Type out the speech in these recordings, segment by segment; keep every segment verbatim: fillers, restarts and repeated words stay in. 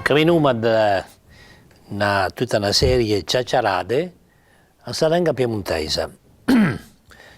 Caminoma dë na, tuta na serie dë ciaciarade an sa lenga piemontèisa.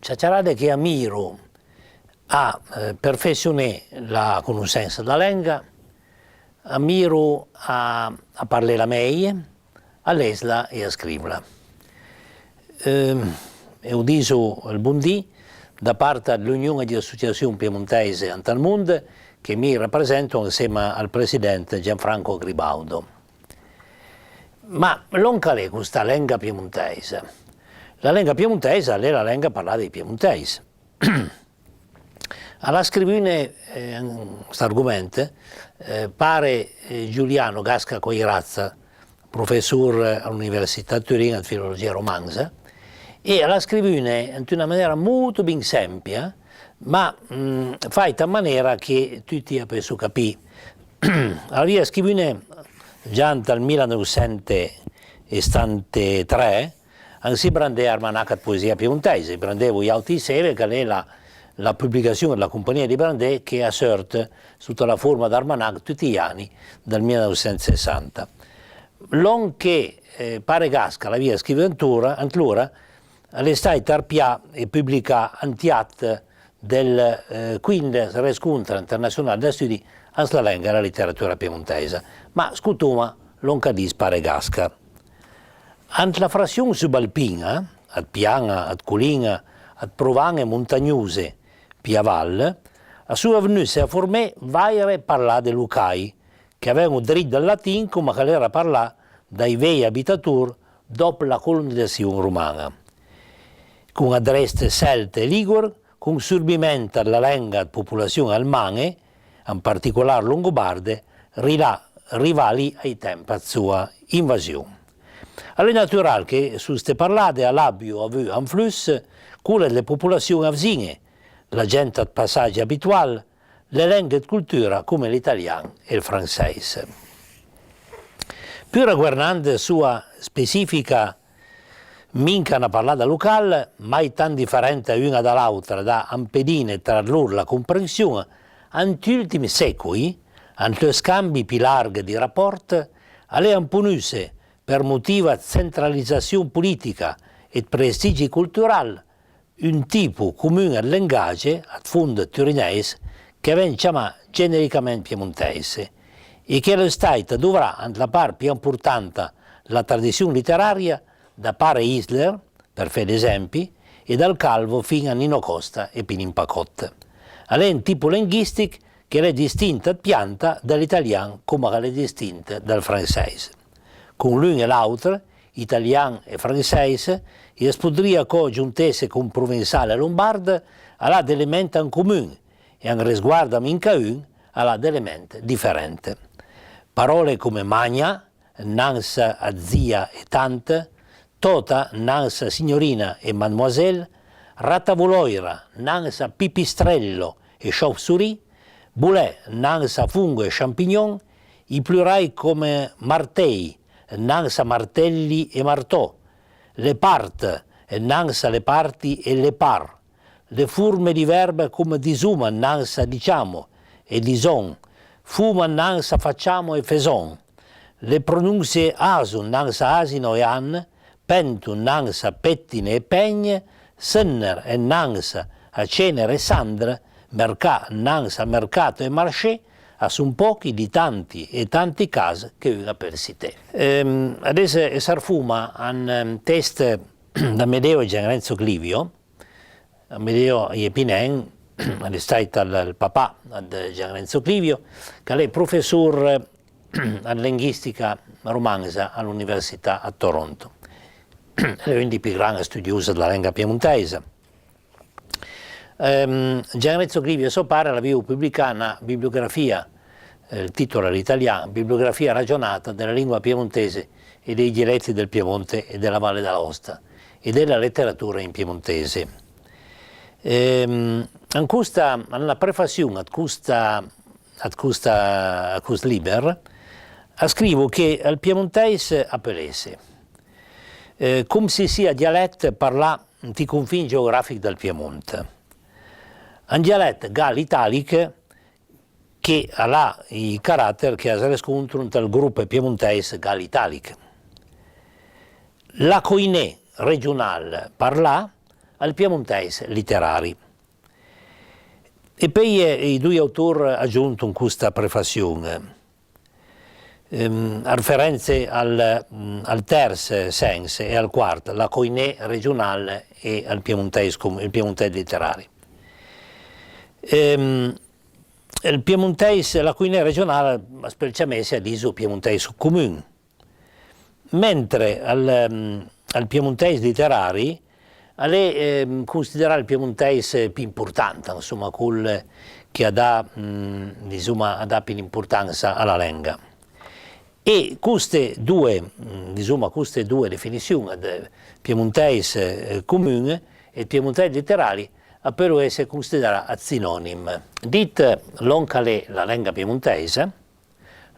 Ciaciarade che a miru a, eh, perfessioné la conossensa dla lenga, a miru a, a parlela mej, a lesla e a scrivla. Ehm, e o diso ël bondì da part dl'Union dj'Associassion Piemontèise ant ël Mond, che mi rapresento ansema al president Gianfranco Gribaudo. Ma lòn ch'a l'é costa lenga piemontèisa? La lenga piemontèisa a l'é la lenga parlà dai piemontèis. A l'ha scrivune, eh, st'argoment, eh, pare, eh, Giuliano Gasca Quairaza, professor a l'Università dë Turin dë filologia romanza, e a l'ha scrivune ant una manera molto bin sempia, ma, mm, fàita an manera che tuti a peusso capì. A l'avìa scrivune già ant ël mila neuvsent e setantatré, an si brandé Armanach dë poesìa piemontèisa, i brandé Vojàutri seve, ch'a l'é la, la publicassion dla companìa dij Brandé che a seurt sota la forma d'armanach tuti j'ani dal mila neuvsent sessanta. Lòn che, eh, pare Gasca a l'avìa scrivù ant lora, ant lora, a l'é stàit arpià e publicà ant j'At dël, eh, quindes Rescontre Internassional dë Studi an sla Lenga e la Literatura Piemontèisa. Ma scotoma lòn ch'a dis pare Gasca. Ant la frassion subalpin-a, ëd pian-a, ëd colin-a, ëd provan-e montagnose, pì a val, a son vnusse a formé vàire parlade locaj, ch'a ven-o drit dal latin, coma ch'a l'era parlà dai vej abitator dòp la colonizassion roman-a. Con ëd reste sèlte e lìgor, con sorbiment dla lenga ëd popolassion alman-e, an particolar longobarde, rila-, rivà-lì ai temp ëd soa invasion. A l'é natural che su ste parlade a l'abio avù anfluss cole dle popolassion avzin-e, la gent ëd passagi abitual, le lenghe ëd coltura coma l'italian e ël fransèis. Pura guernand soa specìfica, minca na parlada local, mai tant diferenta un-a da l'àutra da ampedine tra lor la comprension, ant j'ùltim sécoj, ant lë scambi pì largh dij rapòrt, a l'é amponusse, për motiv ëd centralizassion polìtica e ëd prestigi coltural, un tipo comun ëd lengage, ëd fond turinèis, ch'a ven ciamà genericament piemontèis, e ch'a l'é stàit dovrà ant la part pì amportanta dla tradission literaria, da pare Isler, për fé d'esempi, e dal Calvo fin-a a Nino Costa e Pinin Pacòt. A l'é un tipo lenghìstich ch'a l'é distint ëd pianta da l'italian coma ch'a l'é distint dal fransèis. Con l'un e l'àutr, italian e fransèis, e as podrìa co giontesse con provensal e lombard, a l'ha d'element an comun, e an resguard a mincaun a l'ha d'element diferent. Paròle coma magna, nansa a zia e tant, tòta nansa signorina e mademoiselle, ratavolòira nansa pipistrello e chauve-souris, bolè nansa fongo e champignon, ij pluraj coma martèj nansa martelli e martò, le part nansa le parti e le par, le forme dij verb coma disoma nansa diciamo e dison, foma nansa facciamo e feson, le prononsie aso nansa asino e an, pento nansa pettine e pegn, sënner e nansa a cenere e sandr, mercà nansa mercato e marché, a son pòchi dij tanti e tanti cas che un a peul cité. Ehm, adess, eh, s'arfoma a un, ehm, test d'Amedeo e Gian Renzo Clivio. Amedeo a-i é pì nen, a l'é stàit ël, ël papà ëd Gian Renzo Clivio, ch'a l'é professor ëd lenghìstica romanza a l'Università ëd Toronto. A l'é un dij pì gran studios dla lenga piemontèisa. Ehm, Gian Renzo Clivio e sò pare a l'avìo publicà na bibliografia, eh, ël tìtol a l'é italian, Bibliografia ragionata della lingua piemontese e dei dialetti del Piemonte e della Valle d'Aosta e della letteratura in piemontese. Ehm, an costa, an la prefassion ëd costa, ëd costa, ëd cost lìber, a scrivo che ël piemontèis a peul esse, eh, com si sia dialèt parlà ant ij confin geogràfich dël Piemont. Un dialèt gal-itàlich che al à ij carater che as rescontro ant ël group piemontèis gal-italich. L'acoinè regional parlà al piemontèis literari. E peui, eh, ij doi autor a gionto an costa prefassion, ehm, a reference al, mm, al ters sens e al quart, l'acoinè regional e al piemontèis com-, il piemontèis literari. Ehm, il piemontèis, l'acoinè regional as peul ciamesse, a diso, piemontèis comun. Mentre al, ehm, al piemontèis literari al è, ehm, considerà ël piemontèis pì important, ansoma, col che a dà, mm, disoma, a dà pì d'importansa a la lenga. E coste doe, mm, disoma, coste doe definission, ëd piemontèis, eh, comun e ëd piemontèis literari, a peulo esse considerà ëd sinònim. Dit lòn ch'al è la lenga piemontèisa,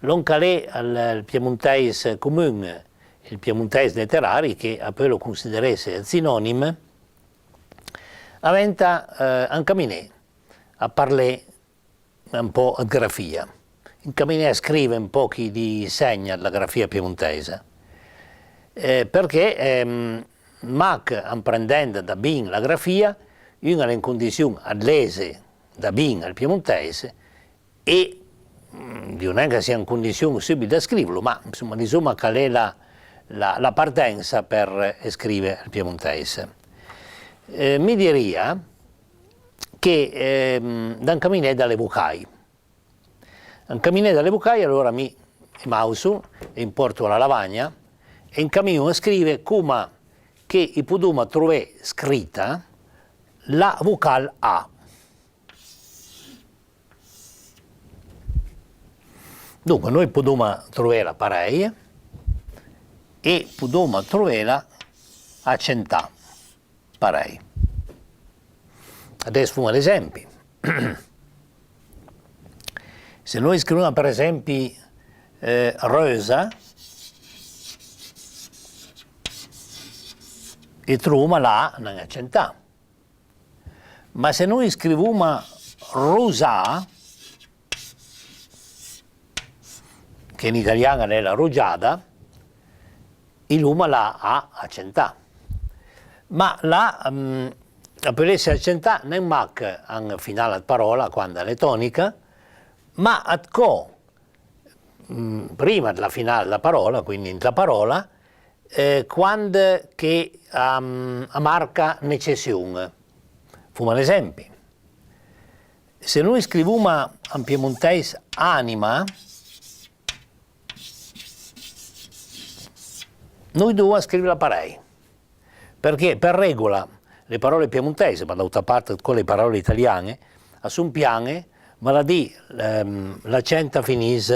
lòn ch'al è ël, ël piemontèis comun e ël piemontèis literari, che a peulo consideresse ëd sinònim, a venta, eh, ancaminé a parlé un pò ëd grafìa, ancaminé a scrive un pòchi dij segn dla grafìa piemontèisa. Eh, përchè, ehm, mach amprendend da bin la grafìa, un al è an condission ëd lese da bin ël piemontèis, e, mm, dij nen ch'a sia an condission sùbit da scrivlo, ma, ansoma, disoma ch'al è la, la, la partensa për scrive ël piemontèis. Eh, mi dirìa che, ehm, d'ancaminé da le vocaj. Ancaminé da le vocaj, alora mi m'àuso e am pòrto a la lavagna e ancamin-o a scrive coma che i podoma trové scrita la vocal A. Donca, noi podoma trovela parèj e podoma trovela acentà parèj. Adess foma d'esempi. Se noi scrivoma, për esempi, eh, reusa, e trovoma la A nen acentà. Ma se noi scrivoma rosà, che an italian a l'é la rugiada, i l'oma la A acentà. Ma la A, mm, a peul esse acentà nen mach an final ëd paròla, quand a l'é tònica, ma ëdcò, mm, prima dla final dla paròla, quindi ant la paròla, eh, quand che a, a marca n'ecession. Foma n'esempi. Se noi scrivoma an piemontèis anima, noi dovoma scrivla parèj. Përchè, për regola, le paròle piemontèise, ma d'àutra part ëdcò le paròle italian-e, a son pian-e, val a dì, ehm, l'acent a finiss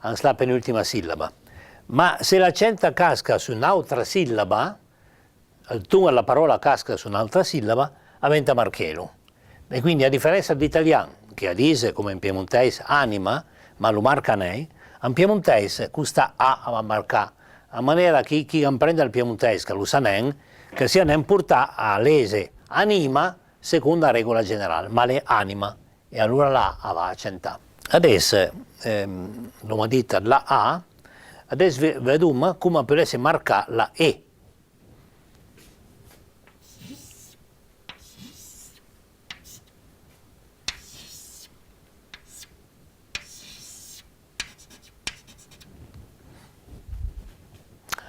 an sla penùltima sìlaba. Ma se l'acent a casca su n'àutra sìlaba, ël ton dla paròla a casca su n'àutra sìlaba, a venta marchelo. E quindi, a diferensa dl'italian, che a dis, coma an piemontèis, anima, ma a lo marca nen, an piemontèis costa A a va marcà, an manera che chi ch'a amprenda ël piemontèis, ch'a lo sa nen, ch'a sia nen portà a lese anima second la regola general, ma a l'é anima, e alora la A a va acentà. Adess, ehm, l'oma dit dla A, adess ve-, vedoma coma a peul esse marcà la E.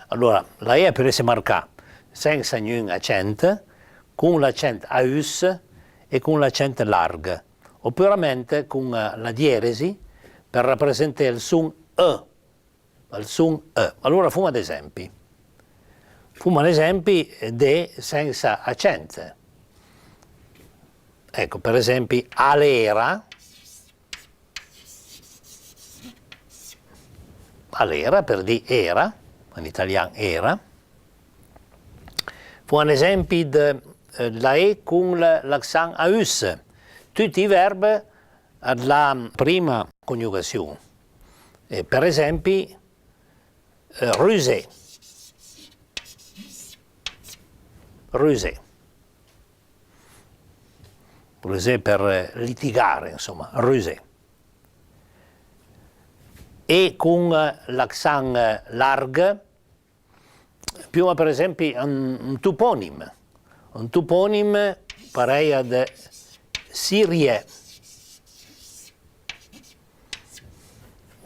Alora, la E a peul esse marcà sensa gnun acent, con l'acent a us e con l'acent largh, opurament con la dieresi për rapresenté ël son ë. Ël son ë. Alora foma d'esempi. Foma d'esempi dë sensa acent. Ecco, për esempi, a l'era, a l'era, për dì era, an italian era. Foma un esempi dë, eh, la E con l-, l'accent a us. Tuti ij verb a l'han prima coniugassion. E, për esempi, eh, rusé. Rusé. Rusé për, eh, litigare, ansoma, rusé. e con l'accent largh, piuma për esempi un, un toponim, un toponim parèj a dë Sirié.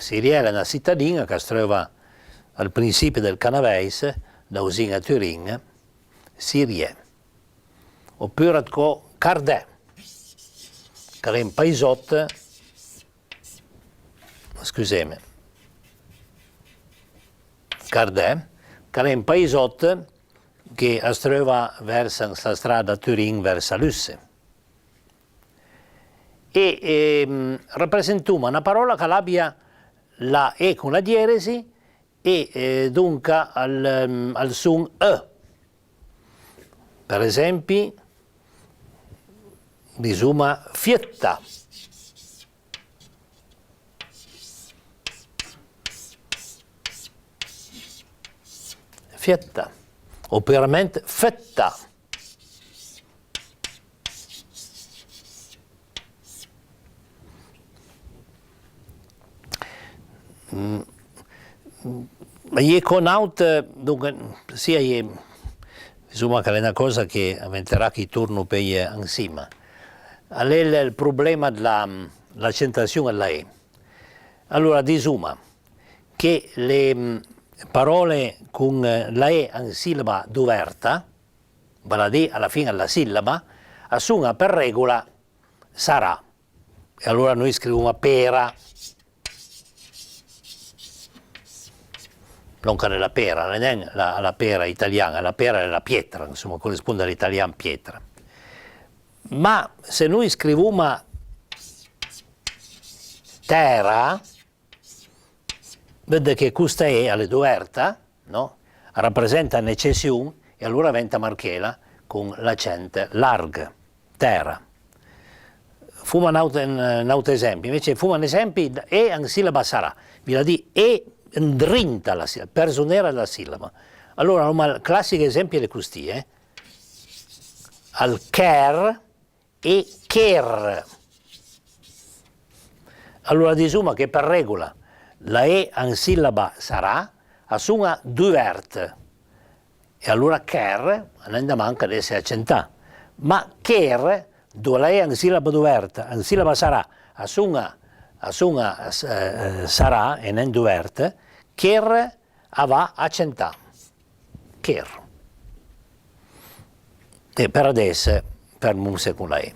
Sirié a l'é na citadin-a ch'as treuva al prinsipi dël Canavèis, davzin a Turin, Sirié. Opura dcò Cardè, ch'a l'é un paisòt, scuseme, Cardè, ch'a l'é un paisòt che as treuva vers, an sta strada da Turin vers Salusse. E, ehm, rapresentoma na paròla ch'a l'abia la E con la dieresi e, eh, donca al, al son E. Për esempi, disoma fiëtta. Fiëtta. Opurament fëtta. Mm. A-i é co n'àut, donca, sì, a-i é, disoma ch'a l'é na còsa che a ventarà ch'i torno peui ansima. A l'é ël, ël problema dla, l'accentassion dla E. Alora, disoma che le, mm, paròle con la E an sìlaba duverta, val a dì a la fin dla sìlaba, a son-a për régola sarà. E alora noi scrivoma pera. Lòn ch'a l'é la pera, a l'é nen la, la pera italian-a, la pera a l'é la pietra, ansoma, a corespond a l'italian pietra. Ma se noi scrivoma tèra, vëdde che costa E a l'é duverta, no? A rapresenta n'ecession e alora venta marchela con l'acent largh, tèra. Foma n'àut, n'àut esempi, anvece foma n'esempi, E an sìlaba sarà, vale a dì E andrinta la sìlaba, përzonera dla sìlaba. Alora, l'oma ël classich esempi, a l'é cost-sì, eh? Al chèr, e chér. Alora disoma che për régola la E an sìlaba sarà a son-a duvert, e alora chèr a n'ha nen da manca d'esse acentà. Ma chér, andoa la E an sìlaba duverta, an sìlaba sarà a son-a, a son-a, eh, sarà e nen duvert, chér a va acentà. Chér. E për adess fermomse con la E.